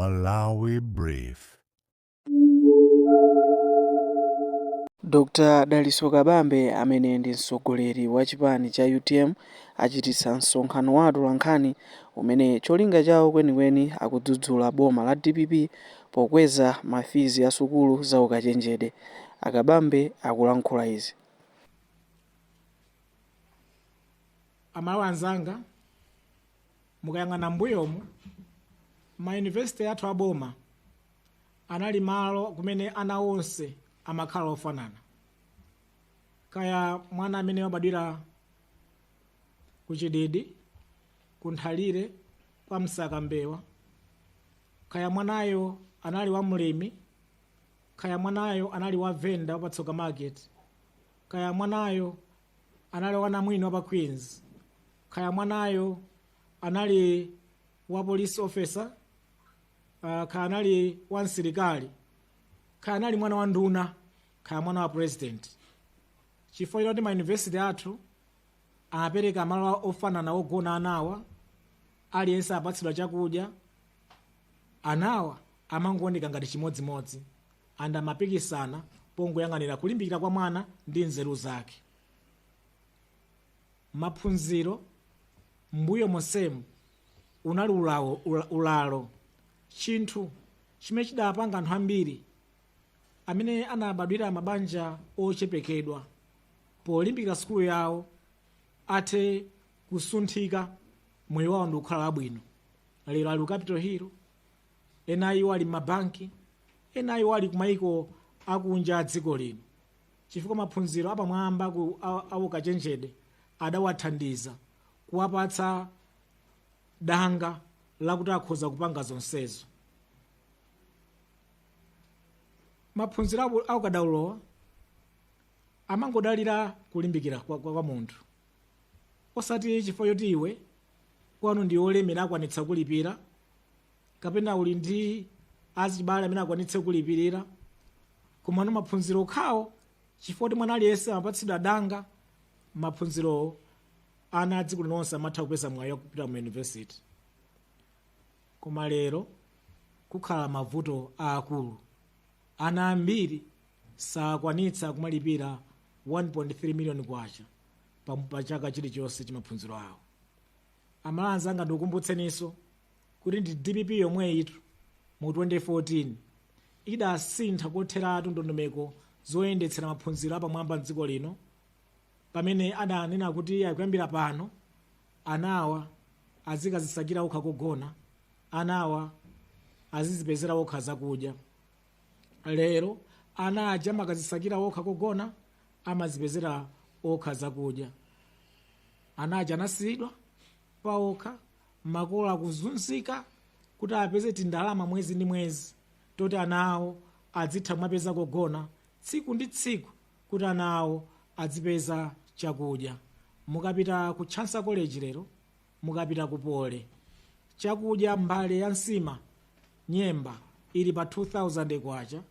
Malawi Brief. Dr Dalitso Kabambe amene ndi mtsogoleri wa chipani cha utm achititsa msonkhano wa atolankhani umene cholinga chawo kwenikweni akudzudzula boma la dpp pokweza ma fees a sukulu za ukachenjede. A Kabambe akulankhula izi. Amalawi anzanga, mukayang'ana m'mbuyomu, mayunivesite athu a boma anali malo kumene ana onse amakhala ofanana. Kaya mwana amene wabadwira ku Chididi, ku Nthalire, kwa Msakambewa, kaya mwanayo anali wa mlimi, kaya mwanayo anali wa venda wa pa Tsoka Market, kaya mwanayo anali wa namwino wa pa Queens, kaya mwanayo anali wa police officer, kaya anali wa msilikali, kaya anali mwana wa nduna, kaya mwana wa president, chifukwa choti ma university athu amapereka malo ofanana ogona anawa, aliyense apatsidwa chakudya, anawa amangooneka ngati chimodzimodzi and amapikisana pongoyang'anira kulimbikira kwa mwana ndi nzeru zake. Maphunziro m'mbuyo monsemu unali ulalo, chinthu chimene chidapanga anthu ambiri amene anabadwira mabanja ochepekedwa polimbikira sukulu yawo athe kusunthika moyo wawo ndikukhala wabwino. Lero ali ku Capital Hill, ena iwo ali m'mabanki, ena iwo ali kumayiko akunja a dziko lino, chifukwa maphunziro apamwamba a ukachenjede adawathandiza kuwapatsa danga lakuti akhoza kupanga zonsezo. Maphunziro aukadaulowa amangodalira kulimbikira kwa munthu, osati chifukwa choti iwe kwanu ndi olemera akwanitsa kulipira, kapena uli ndi azibale amene akwanitse kulipirira, komano maphunziro okhawo, chifukwa kuti mwana aliyense amapatsidwa danga maphunzirowo, ana a dziko lonse amatha kupeza mwayi wakupita mu university. Koma lero kukhala mavuto aakulu, ana ambiri sakwanitsa kumalipira 1.3 million kwacha pa chaka chilichonse cha maphunziro awo. Amalawi anzanga, ndikukumbutseninso kuti ndi DPP yomweyitu mu 2014 idasintha kotheratu ndondomeko zoyendetsera maphunziro apamwamba mdziko lino, pamene adanena kuti kuyambira pano anawa azikazisakira okha kogona, anawa azizipezera okha zakudya. Lero ana aja amakazisakira okha kogona, amazipezera okha zakudya. Ana aja anasiyidwa paokha, makolo akuzunzika kuti apeze tindalama mwezi ndi mwezi toti ana awo adzitha kumapeza kogona tsiku ndi tsiku, kuti ana awo adzipeza chakudya. Mukapita ku Chancellor College lero, mukapita ku Poly, chakudya, mbale ya nsima nyemba ili pa 2000 kwacha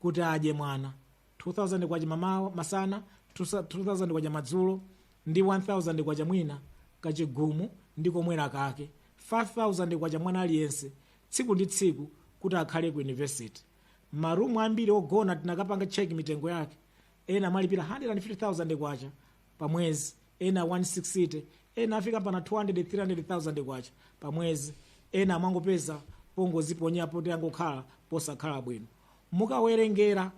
kuti adye mwana, 2000 kwacha mamawa, masana 2000 kwacha madzulo, ndi 1000 kwacha mwina kachigumu ndi komwera kake, 5000 kwacha mwana aliyense tsiku ndi tsiku kuti akhale ku university. Marumu ambiri ogona tinakapanga check mitengo yake, ena amalipira 150,000 kwacha pa mwezi, ena 160, ena afika mpaka 200 300,000 kwacha pa mwezi, ena amangopeza pongoziponya poti angokhala posakhala bwino. Mukawerengera,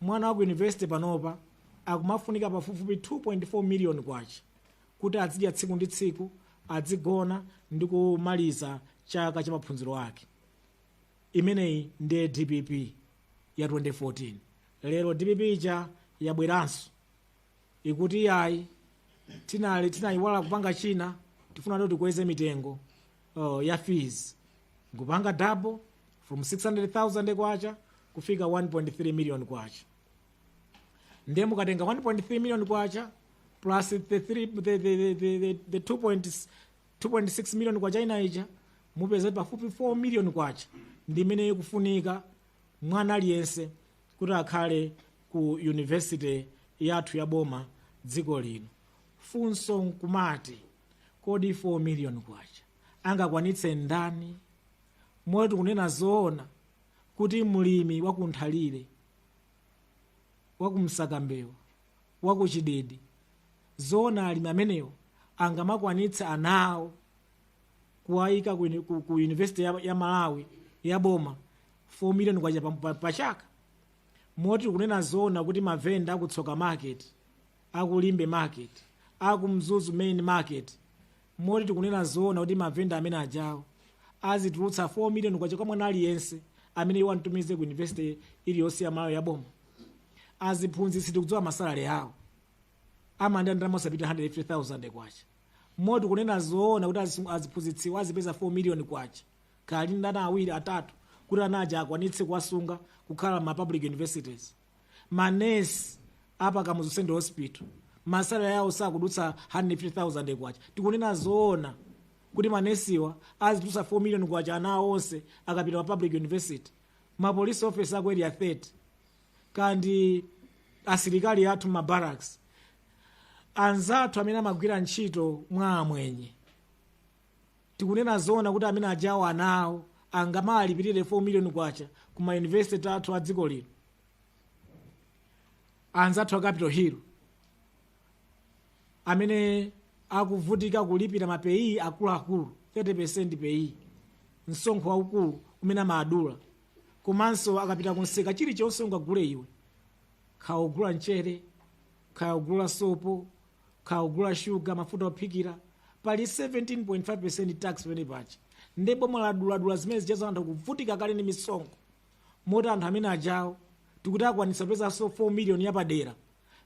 mwana wa ku university panopa akumafunika pafupifupi 2.4 million kwacha kuti azidya tsiku ndi tsiku, adzigona ndi kumaliza chaka cha maphunziro ake. Imeneyi ndiye DPP ya 2014. Lero DPP ija yabweranso, ikuti iyayi, tinayiwala kupanga china, tifuna kuti tikweze mitengo ya fees, nkupanga double from 600,000 kwacha kufika 1.3 million kwacha. Ndiye mukatenga 1.3 million kwacha plus the, three, the, the, the, the, the 2.6 million kwacha ina ija, mupeza pafupi 4 million kwacha ndi imene ikufunika mwana aliyense kuti akhale ku university yathu ya boma dziko lino. Funso nkumati, kodi 4 million kwacha angakwanitse ndani? Moti kunena zoona kuti mlimi wakunthalire, wakumsakambewa, wakuchididi, zoona alimi amenewo angamakwanitse ana awo kuwayika ku university ya Malawi ya boma 4 million kwacha pa chaka? Moti kunena zoona kuti mavenda akutsoka market, akulimbe market, akumzuzu main market, moti tikunena zoona kuti mavenda amene ajawo azitulutsa 4 million kwacha kwa mwana aliyense amene iwo antumize ku university iliyonse ya Malawi ya boma? Aziphunzitsi tikudziwa ma salary awo, amandi ndalama osapita 150,000 kwacha. Moti kunena zoona kuti aziphunzitsiwa azipeza 4 million kwacha kali ndi ana awiri, atatu, kuti anaja akwanitse kuwasunga kukhala ma public universities? Manesi apa Kamuzu Central Hospital ma salary yawo sakudutsa 150,000 kwacha. Tikunena zoona kuti manesiwa azitulutsa 4 million kwacha ana awo onse akapita pa public university? Ma police officer aku Area 30 kandi asilikali athu ma barracks, anzathu amene amagwira ntchito mwa amwenye, tikunena zoona kuti amene ajawo anawo angamalipirire 4 million kwacha ku ma university athu a dziko lino? Anzathu a Capitol Hill amene akuvutika kulipira ma PAYE akuluakulu, 30% PAYE, msonkho waukulu umene amadula, komanso akapita kunsika chilichonse ungagule iwe, kaya ugula mchere, kaya ugula sopo, kaya ugula shuga, mafuta ophikira, pali 17.5 tax pamene pacha. Ndi boma laduladula zimene zichazo, anthu akuvutika kale ndi misonkho. Moti anthu amene ajawo tikuti akwanitsa kupezanso 4 million yapadera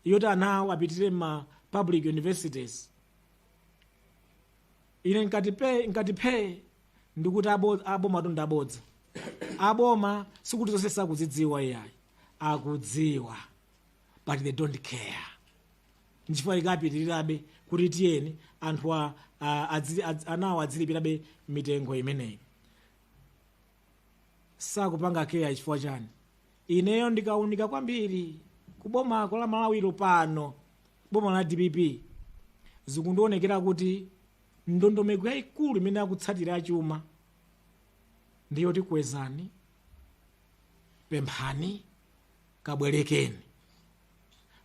yoti anawo apitire ma public universities? Ine nkati phe ndikuti aboma tu ndabodza. Aboma sikuti zonse sakuzidziwa, iyayi, akudziwa, but they don't care. Nchifukwa ikapitirirabe kuti tiyeni anthu anawo adzilipirabe mitengo imeneyi. Sakupanga care chifukwa chani? Ineyo ndikaunika kwambiri kubomako la Malawiro pano, boma la DPP, zikundionekera kuti ndondomeko yayikulu imene akutsatira achuma ndiyoti kwezani, pemphani, kabwerekeni.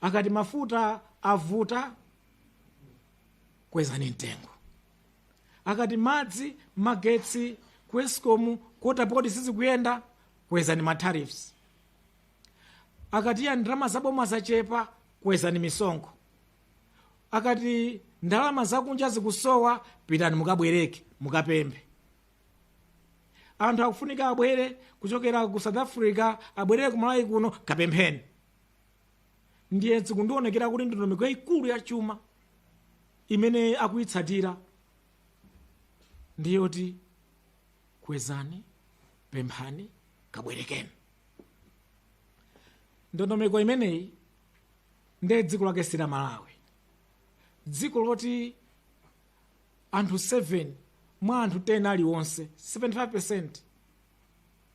Akati mafuta avuta, kwezani mtengo. Akati madzi, magetsi ku ESCOM kotapoti sizikuyenda, kwezani ma tariffs. Akati ya ndalama zaboma zachepa, kwezani misonkho. Akati ndalama zakunja zikusowa, pitani mukabwereke, mukapemphe. Anthu akufunika abwere kuchokera ku South Africa, abwerere ku Malawi kuno, kapempheni. Ndiye zikundionekera kuti ndondomeko yayikulu ya chuma imene akuyitsatira ndiyoti kwezani, pemphani, kabwerekeni. Ndondomeko imeneyi ndiye dziko lake sila Malawi, dziko loti anthu 7 mwa anthu 10 aliwonse, 75%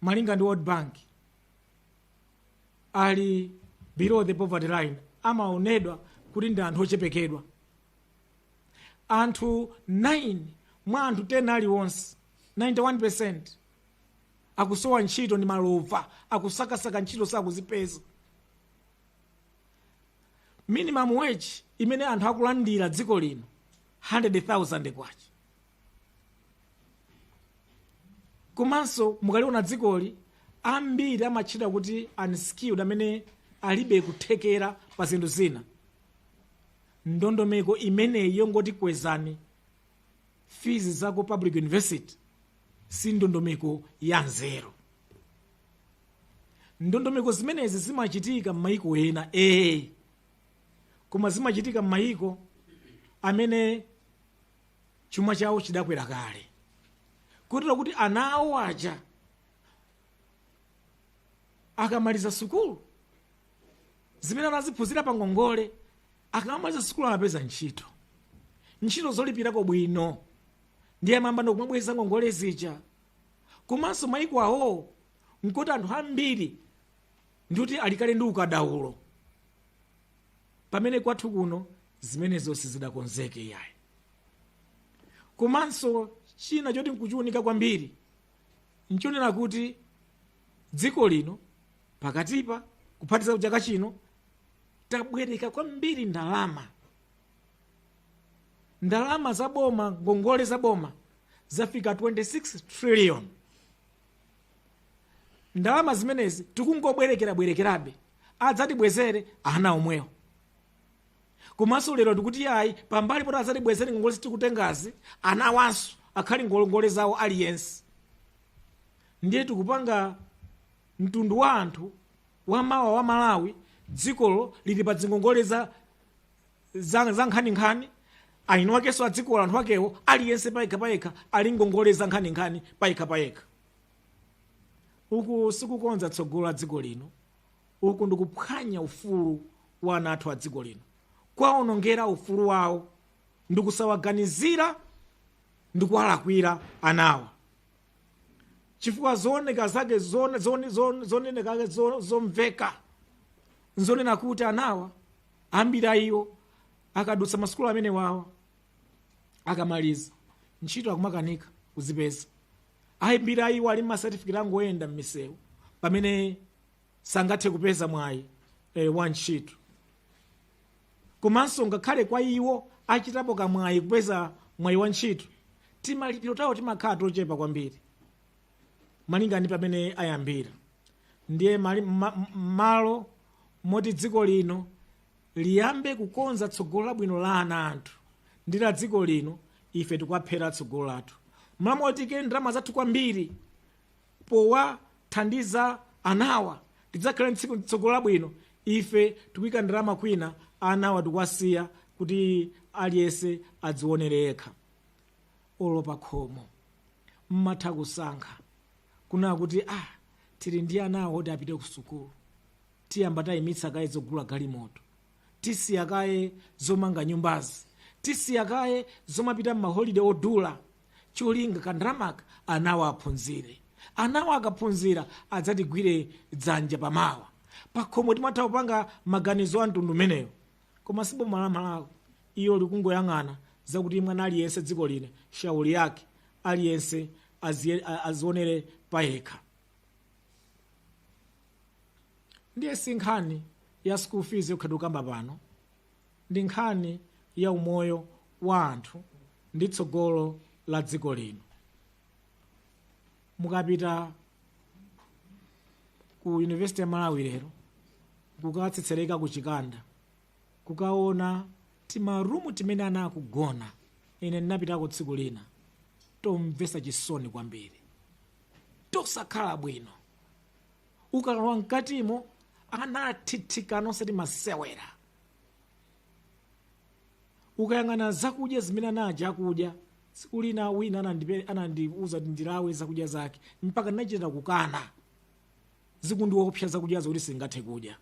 malinga ndi World Bank, ali below the poverty line, amaonedwa kuti ndi anthu ochepekedwa. Anthu 9 mwa anthu 10 aliwonse, 91%, akusowa ntchito, ndi malova, akusakasaka ntchito sakuzipeza. Minimum wage imene anthu akulandira dziko lino 100,000 kwacha. Komanso mukaliona dzikoli, ambiri amatchedwa kuti unskilled, amene alibe kuthekera pa zinthu zina. Ndondomeko imeneyi yongoti kwezani fees za ku public university si ndondomeko ya nzeru. Ndondomeko zimenezi zimachitika m'mayiko ena, ee, koma zimachitika m'mayiko amene chuma chawo chidakwera kale, kotero kuti ana awo aja akamaliza sukulu zimene anaziphunzira pa ngongole, akamaliza sukulu amapeza ntchito, ntchito zolipirako bwino, ndiye amayamba ndikumabweza ngongole zija. Komanso mayiko awo nkuti anthu ambiri ndikuti alikale ndi ukadaulo, pamene kwathu kuno zimenezo sizidakonzeke yayi. Komanso china choti nkuchiunika kwambiri nchoti Nchonena kuti dziko lino pakatipa, kuphatiza chaka chino, tabwereka kwambiri ndalama, ndalama za boma. Ngongole za boma zafika 26 trillion. Ndalama zimenezi tikungobwerekera bwerekerabe, adzatibwezere ana omwewo. Komanso lero tikuti ayi, pambali poti adzatibwezere ngongole tikutengazi, ana awanso akhale ngongole zawo aliyense. Ndiye tikupanga mtundu wa anthu wamawa wa Malawi, dzikolo lili pa zingongole za nkhaninkhani. Aino akenso adzikolo, anthu akewo, aliyense payekha payekha ali ngongole za nkhaninkhani payekha payekha. Uku sikukonza tsogolo la dziko lino, uku ndikuphwanya ufulu wa ana athu a dziko lino, kwaonongera ufulu wawo, ndikusawaganizira, ndikuwalakwira anawa, chifukwa zooneka zake zoneneka zake zomveka nzonena kuti anawa, ambiri a iwo akadutsa masukulu amene wawa, akamaliza ntchito akumakanika kuzipeza. Ambiri a iwo ali masatifiketi angoyenda m'misewu pamene sangathe kupeza mwayi wa ntchito. Komanso ngakhale kwa iwo achitapo kamwayi kupeza mwayi wa ntchito, timalipiro tawo timakhala tochepa kwambiri malinga ndi pamene ayambira. Ndiye malo moti dziko lino liyambe kukonza tsogolo labwino la ana anthu ndi la dziko lino, ife tikuwaphera tsogolo lathu. Malo moti tiyike ndalama zathu kwambiri powathandiza anawa tidzakhale tsogolo labwino, ife tikuyika ndalama kwina, anawa tikuwasiya kuti aliyense adzionere yekha. Olo pa khomo mmatha kusankha kunena kuti, ah, tili ndi anawo oti apite ku sukulu, tiyamba tayimitsa kaye zogula galimoto, tisiya kaye zomanga nyumbazi, tisiya kaye zomapita m'ma holiday odula, cholinga kandalamaka anawo aphunzire. Anawo akaphunzira adzatigwire dzanja pamawa. Pakhomo timatha kupanga maganizo a mtundu umenewo, koma si boma la Malawi. Iyo likungoyang'ana zakuti mwana aliyense dziko lino shauri yake, aliyense azionere payekha. Ndiye si nkhani ya school fees yokha tikukamba pano, ndi nkhani ya umoyo wa anthu ndi tsogolo la dziko lino. Mukapita ku University ya Malawi lero, kukatsetsereka ku Chikanda, kukaona timarumu timene ana akugona, ine ndinapitako tsiku lina, tomvesa chisoni kwambiri, tosakhala bwino. Ukalowa mkatimo ana athithikana, osati masewera. Ukayang'ana zakudya zimene anaja akudya, tsiku lina wina anandiuza kuti ndilawe zakudya zake, mpaka ndinachita kukana, zikundiopsa zakudyazo kuti singathe kudya.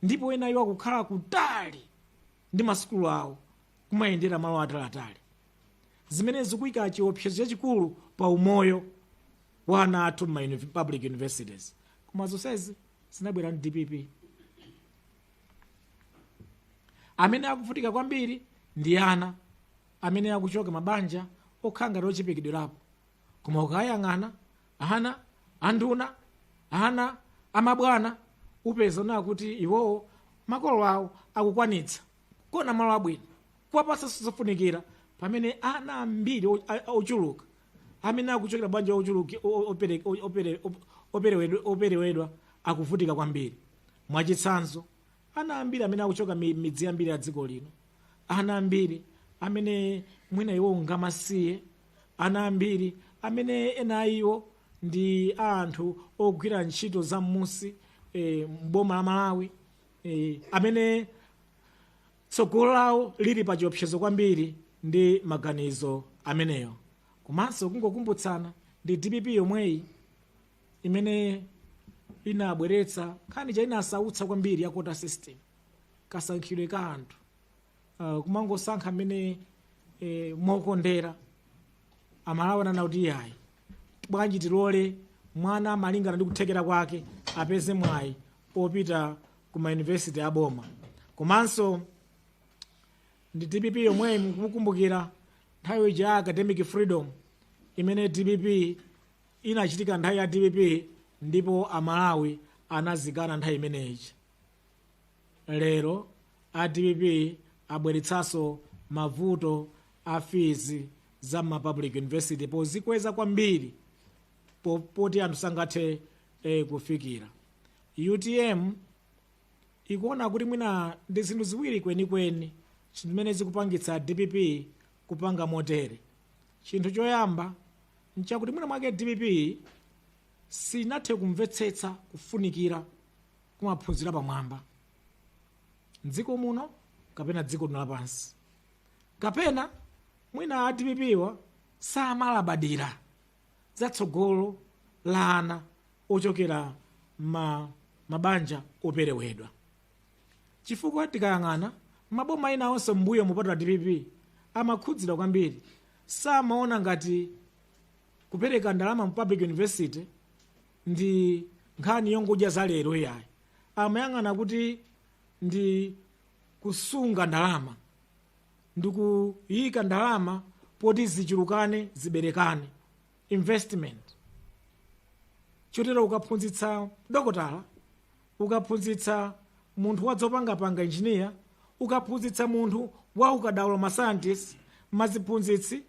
Ndipo ena iwo akukhala kutali ndi masukulu awo, kumayendera malo ataliatali, zimene zikuyika chiopsezo chachikulu pa umoyo wa ana athu ma public universities. Koma zonsezi zinabwera ndi DPP. Amene akuvutika kwambiri ndi ana amene akuchoka mabanja okhala ngati ochepekedwerapo, koma ukayang'ana ana anduna, ana amabwana, upeza na kuti iwowo makolo awo akukwanitsa kona malo abwino, kuwapatsa zofunikira, pamene ana ambiri ochuluka amene akuchokera banja ochuluki operewedwa akuvutika kwambiri. Mwachitsanzo, ana ambiri amene akuchoka midzi yambiri ya dziko lino, ana ambiri amene mwina iwo ngamasiye, ana ambiri amene ena iwo ndi anthu ogwira ntchito za m'musi m'boma la Malawi, amene tsogolo lawo lili pa chiopsezo kwambiri ndi maganizo ameneyo. Komanso kungokumbutsana, ndi DPP yomweyi imene inabweretsa nkhani cha inasautsa kwambiri ya quota system, kasankhidwe ka anthu, kumangosankha amene mokondera. Amalawi anana kuti iyayi, bwanji tilole mwana malingana ndi kuthekera kwake apeze mwayi opita ku mayunivesiti aboma? Komanso ndi DPP yomweyi, mukukumbukira nthawi ija ya academic freedom imene DPP inachitika nthawi ya DPP ndipo Amalawi anazikana nthawi imeneyi. Lero a DPP abweretsanso mavuto a fees za ma public university pozikweza kwambiri poti anthu sangathe kufikira. UTM ikuona kuti mwina ndi zinthu ziwiri kwenikweni zimene zikupangitsa DPP kupanga motere. Chinthu choyamba nchakuti mwina mwake DPP sinathe kumvetsetsa kufunikira kumaphunzira pamwamba mdziko muno kapena dziko lino lapansi, kapena mwina a DPP wa samalabadira zatsogolo la ana ochokera ma mabanja operewedwa, chifukwa tikayang'ana maboma ena onse mbuyo mupatula DPP amakhudzidwa kwambiri, samaona ngati kupereka ndalama mu public university ndi nkhani yongodya za lero iyayi. Amayang'ana kuti ndi kusunga ndalama, ndi kuyika ndalama poti zichulukane, ziberekane, investment. Chotero ukaphunzitsa dokotala, ukaphunzitsa munthu wadzopangapanga, engineer, ukaphunzitsa munthu wa ukadaulo, ma scientist, maziphunzitsi,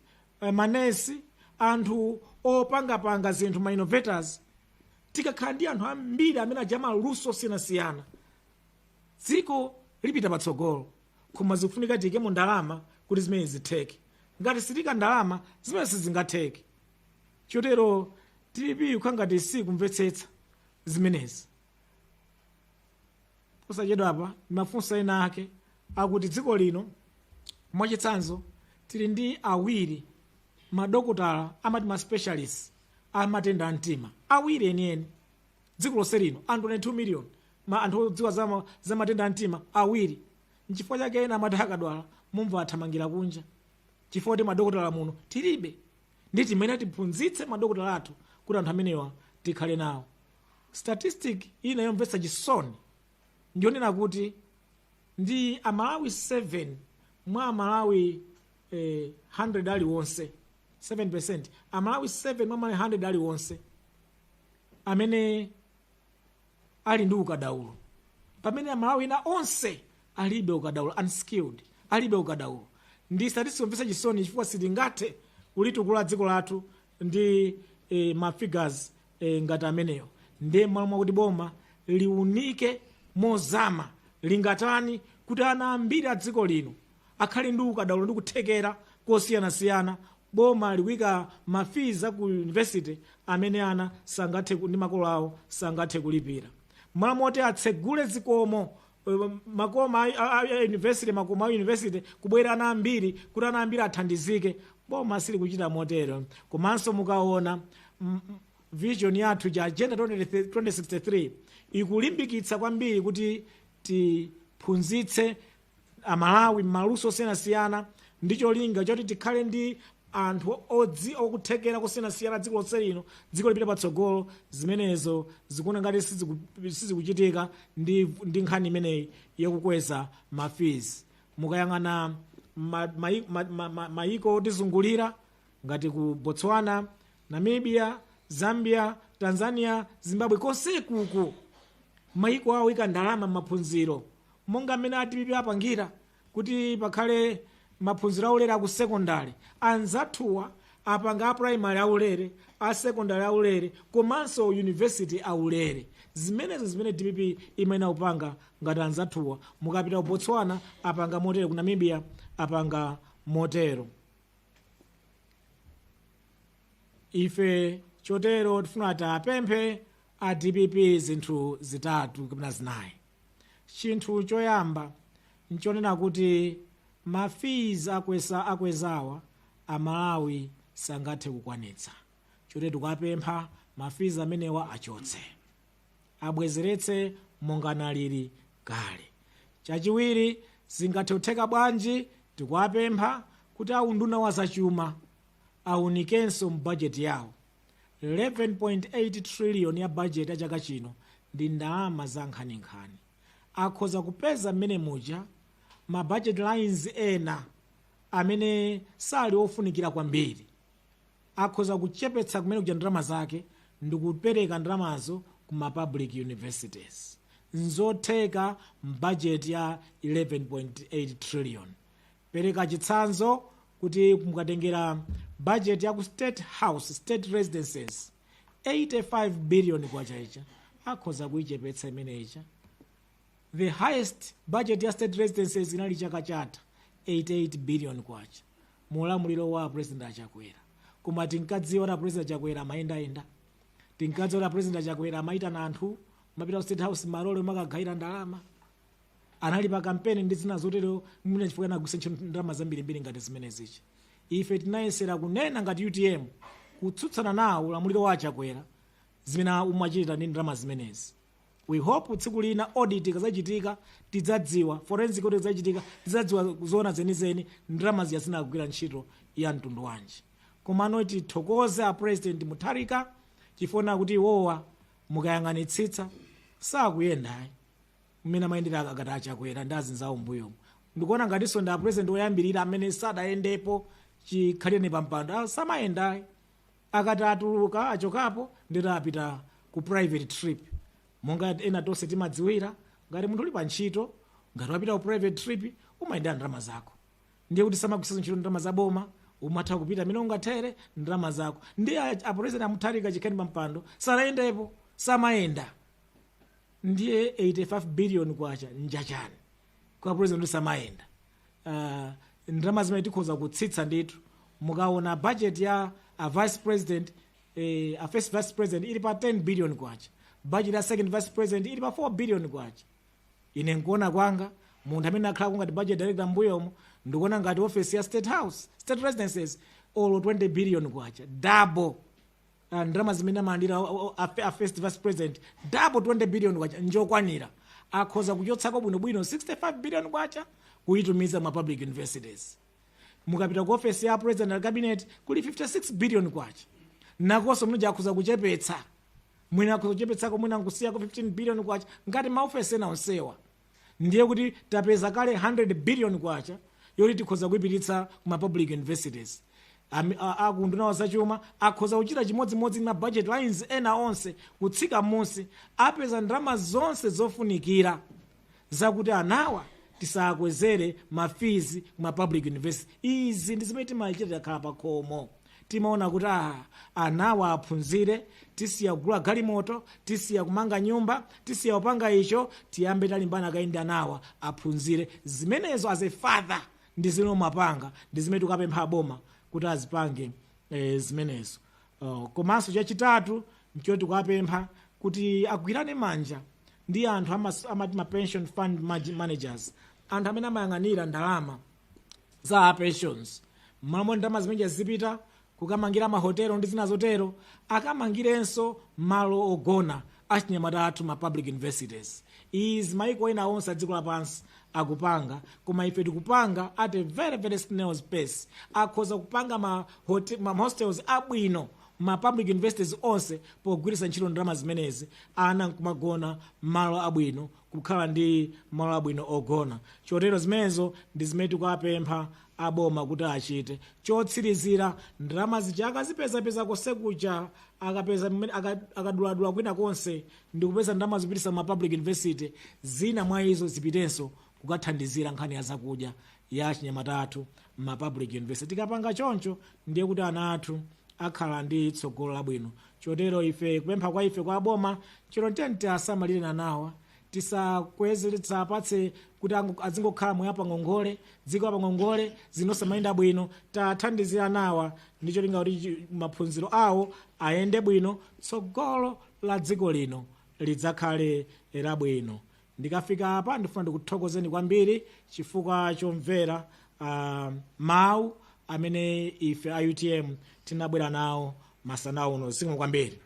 manesi, anthu opangapanga zinthu, ma innovators, tikakhala ndi anthu ambiri amene aja maluso osiyanasiyana, dziko lipita patsogolo. Koma zikufunika tiyikemo ndalama kuti zimene zitheke. Ngati sitika ndalama, zimene sizingatheke. Chotero DPP ikukhala ngati sikumvetsetsa zimenezi. Posachedwa apa mafunso ena ake akuti dziko lino, mwachitsanzo, tili ndi awiri madokotala, amati ma specialist amatenda a mtima, awiri enieni dziko lonse lino, anthu 22 million, ma anthu odziwa za matenda a mtima awiri. Nchifukwa chake ena amati akadwala mumva athamangira kunja, chifukwa kuti madokotala muno tilibe. Ndi timene tiphunzitse madokotala athu kuti anthu amenewa tikhale nawo. Statistic ina yomvetsa chisoni ndionena kuti ndi Amalawi 7 mwa Amalawi 100 aliwonse, 7%, Amalawi 7 mwa Amalawi 100 aliwonse amene ali ndi ukadaulo, pamene Amalawi ena onse alibe ukadaulo, unskilled, alibe ukadaulo. Ndi statistic yomvetsa chisoni chifukwa sitingathe kulitukula dziko lathu ndi ma figures ngati ameneyo. Ndiye m'malo mwakuti boma liunike mozama lingatani kuti ana ambiri a dziko lino akhale ndi ukadaulo ndi kuthekera kosiyanasiyana, boma likuyika ma fees aku university amene ana sangathe ndi makolo awo sangathe kulipira. M'malo moti atsegule zikomo, makoma a university, makoma a university, kubwera ana ambiri kuti ana ambiri athandizike, boma silikuchita motero. Komanso mukaona vision yathu ja Agenda 2063 ikulimbikitsa kwambiri kuti tiphunzitse Amalawi m'maluso osiyanasiyana ndi cholinga choti tikhale ndi anthu okuthekera kusiyanasiyana dziko lonse lino, dziko lipite patsogolo. Zimenezo zikuona ngati sizikuchitika ndi nkhani imeneyi yakukweza ma fees. Mukayang'ana mayiko otizungulira ngati ku Botswana, Namibia, Zambia, Tanzania, Zimbabwe, konsekuku mayiko awo ika ndalama m'maphunziro monga mmene a DPP apangira kuti pakhale maphunziro aulere aku sekondari. Anzathuwa apanga a primary aulere, a secondary aulere, komanso university aulere. Zimenezo zimene DPP imayenera kupanga ngati anzathuwa. Mukapita ku Botswana apanga motero, ku Namibia apanga motero. Ife chotero tifuna tiapemphe a DPP zinthu zitatu kapena zinayi. Chinthu choyamba nchonena kuti ma fees akwezawa Amalawi sangathe kukwanitsa. Chotero tikapempha ma fees amenewa achotse, abwezeretse monga analili kale. Chachiwiri, zingathe kutheka bwanji? Tikuwapempha kuti aunduna wa zachuma aunikenso mbajeti yawo. 11.8 trillion ya bajeti ya chaka chino ndi ndalama za nkhaninkhani. Akhoza kupeza mmene muja ma budget lines ena amene sali ofunikira kwambiri. Akhoza kuchepetsa kumene kuja ndalama zake ndikupereka ndalamazo ku ma public universities. Nzotheka m'budget ya 11.8 trillion. Pereka chitsanzo kuti mukatengera budget ya ku State House, State Residences, 85 billion kwacha icha akhoza kuichepetsa imeneyicha. The highest budget ya State Residences inali chaka chatha, 88 billion kwacha, mulamuliro wa President Achakwera. Koma tinkadziwa kuti President Achakwera amayendayenda, tinkadziwa kuti President Achakwera amayitana anthu, mapita ku State House, malole makagayira ndalama, anali pa kampeni ndi zina zotero, mwina chifukwa anagwiritsa ntchito ndalama zambirimbiri ngati zimenezichi. Ife tinayesera kunena ngati UTM, kutsutsana nawo ulamuliro wa Achakwera, zimene umachita ndi ndalama zimenezi. We hope tsiku lina audit ikazachitika tidzadziwa, forensic audit ikazachitika tidzadziwa zoona zenizeni, ndalama zija zinagwira ntchito ya mtundu wanji. Komano tithokoze a President Mutharika chifukwa kuti iwowa mukayang'anitsitsa sakuyendayi mmene amayendera akati Achakwera ndi azinzawo mbuyomu. Ndikuona ngatinso ndi a president oyambirira amene sadayendepo chikhalireni pa mpando. Samayendayi. Akati atuluka, achokapo, ndito apita ku private trip. Monga ena tonse timadziwira, ngati munthu uli pa ntchito, ngati wapita ku private trip, umayendera ndalama zako. Ndiye kuti samagwiritsa ntchito ndalama za boma, umatha kupita amene ungathere ndalama zako. Ndiye a President Amutharika chikhalireni pa mpando sanayendepo, samayenda. Ndiye 85 billion kwacha njachani kwa president samayenda? Ndalama zimene tikhoza kutsitsa ndithu. Mukaona budget ya a vice president, a first vice president ili pa 10 billion kwacha, budget ya second vice president ili pa 4 billion kwacha. Ine nkuona kwanga, munthu amene akhala ngati budget director mbuyomo, ndikuona ngati office ya State House, State Residences, olo 20 billion kwacha, double ndalama zimene amalandira a first vice president, double 20 billion kwacha njokwanira. Akhoza kuchotsako bwinobwino 65 billion kwacha kuyitumiza ma public universities. Mukapita ku office ya president and cabinet kuli 56 billion kwacha, nakonso muja akhoza kuchepetsa, mwina akhoza kuchepetsako, mwina nkusiyako 15 billion kwacha ngati maofesi ena onsewa. Ndiye kuti tapeza kale 100 billion kwacha yoti tikhoza kuyipititsa kuma public universities. Akunduna zachuma akhoza kuchita chimodzimodzi ma budget lines ena onse kutsika munsi, apeza ndalama zonse zofunikira zakuti anawa tisakwezere ma fees kuma public university. Izi ndi zimene timachita tikakhala pa khomo. Timaona kuti anawa aphunzire, tisiya kugula galimoto, tisiya kumanga nyumba, tisiya kupanga icho, tiyambe talimbana kaindi anawa aphunzire. Zimenezo as a father ndi zimene umapanga, ndi zimene tikapempha boma kuti azipange zimenezo. Komanso chachitatu nchoti tikapempha kuti agwirane manja ndi anthu amati ma pension fund managers, anthu amene amayang'anira ndalama za pensions. Mmalo ndalama zimene zipita kukamangira mahotelo ndi zina zotero, akamangirenso malo ogona achinyamata athu ma public universities. Izi maiko ena onse a dziko lapansi akupanga, koma ife tikupanga at a very very snail's pace. Akhoza kupanga ma hostels abwino ma public universities onse pogwiritsa ntchito ndalama zimenezi, ana nkumagona malo abwino, kukhala ndi malo abwino ogona. Chotero zimenezo ndi zimene tikapempha aboma kuti achite. Chotsirizira, ndalama zija akazipezapeza kosekuja, akapeza akaduladula kwina konse ndikupeza ndalama zopitisa ma public university, zina mwa izo zipitenso kukathandizira nkhani ya zakudya ya chinyamata athu ma public university. Tikapanga choncho, ndiye kuti ana athu akhala ndi tsogolo labwino. Chotero ife kupempha kwa ife kwa boma chero tiyeni asamalire anawa, tisakweze, tisapatse kuti azingokhala moyo pangongole, dziko pangongole, zinosamayenda bwino. Tathandizira anawa ndicho linga kuti maphunziro awo ayende bwino, tsogolo la dziko lino lidzakhale labwino. Ndikafika apa, ndifuna ndikuthokozeni kwambiri chifukwa chomvera mawu amene ife a UTM tinabwera nawo masana uno. Zikomo kwambiri.